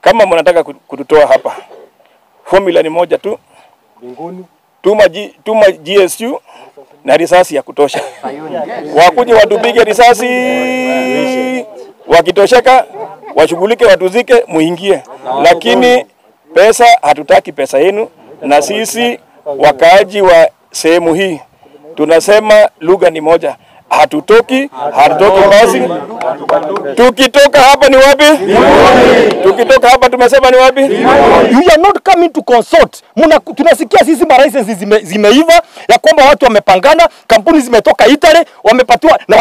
Kama mnataka kututoa hapa, formula ni moja tu. Tuma GSU na risasi ya kutosha. Wakuje watupige risasi, wakitosheka washughulike, watuzike, muingie. Lakini pesa hatutaki pesa yenu, na sisi wakaaji wa sehemu hii tunasema lugha ni moja. Hatutoki, hatutoki basi. Tukitoka hapa ni wapi? Tukitoka hapa tumesema ni wapi? You are not coming to consult. Tunasikia sisi ma licenses zimeiva ya kwamba watu wamepangana, kampuni zimetoka Italy, wamepatiwa na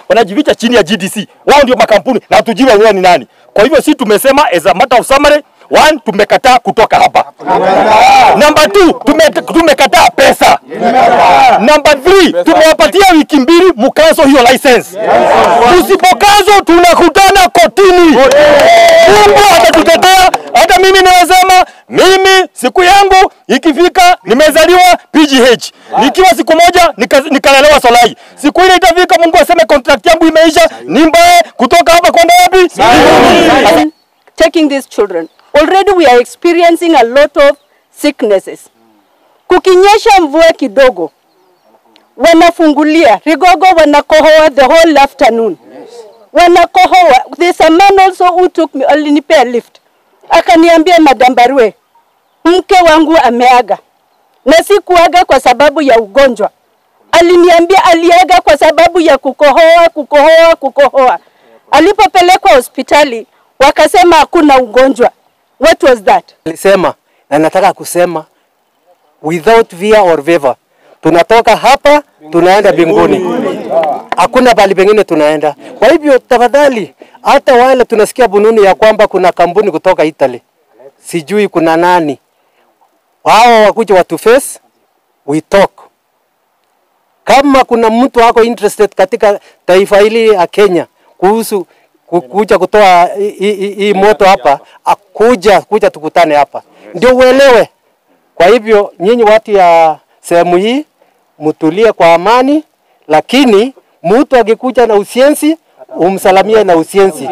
wanajificha chini ya GDC. Wao ndio makampuni na hatujui wenyewe ni nani. Kwa hivyo sisi tumesema as a matter of summary, 1, tumekataa kutoka hapa. Number 2, tumekataa pesa. Number 3, tumewapatia wiki 2 mkazo hiyo license. Usipokazo tunakutana kotini. Mungu atatutetea. Hata mimi nawasema, mimi siku yangu ikifika nimezaliwa PGH. Nikiwa siku moja nikalelewa Solai. Siku ile itafika Mungu aseme contract yangu imeisha, nimbae kutoka hapa kwenda wapi? Taking these children. Already we are experiencing a lot of sicknesses. Kukinyesha mvua kidogo, wanafungulia rigogo, wanakohoa the whole afternoon. Wanakohoa. There's a man also who took me, alinipea lift. Akaniambia, Madam Barue, mke wangu ameaga. Na sikuaga kwa sababu ya ugonjwa. Aliniambia aliaga kwa sababu ya kukohoa, kukohoa, kukohoa. Alipopelekwa hospitali, wakasema hakuna ugonjwa. What was that? Alisema, na nataka kusema, without fear or favor, tunatoka hapa, tunaenda mbinguni. Hakuna bali pengine tunaenda. Kwa hivyo tafadhali, hata wale tunasikia bununi ya kwamba kuna kampuni kutoka Italy, sijui kuna nani, wao wakuja watu face, we talk. Kama kuna mtu ako interested katika taifa hili ya Kenya kuhusu kuja kutoa hii moto hapa, kuja tukutane hapa, ndio uelewe. Kwa hivyo nyinyi watu ya sehemu hii mtulie kwa amani, lakini mtu akikuja na usienzi umsalamie na usienzi.